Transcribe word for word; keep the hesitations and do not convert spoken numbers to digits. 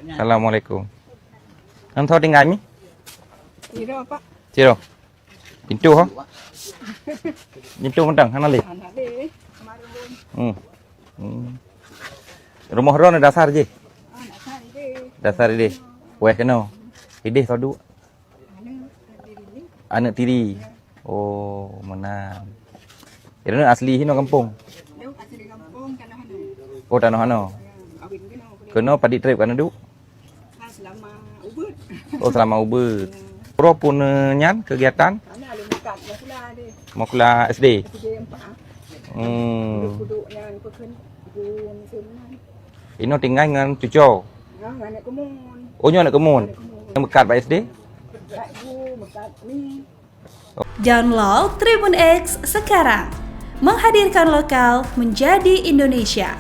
Assalamualaikum. Nang tho tinggai mi? Siro, Pak. Siro. Pintu ho? Pintu mantong hana lé. Hana lé. Hmm. Hmm. Rumoh droeneuh dasar jih. Dasar idéh. Weh keunoe. Idéh tho duek. Aneuk tiri. Oh, meunan. Jadi asli hino gampông. Oh, tanoh hano. Keunoe padit trép ka neuduek? Oh, seulama ubeut. Uroe pun nyan kegiatan? Makula S D. Hmm. Inoe tinggai ngon cuco. Oh, nyoe aneuk keumuen. Nyang meukat bak S D? Download Tribun X sekarang. Menghadirkan lokal menjadi Indonesia.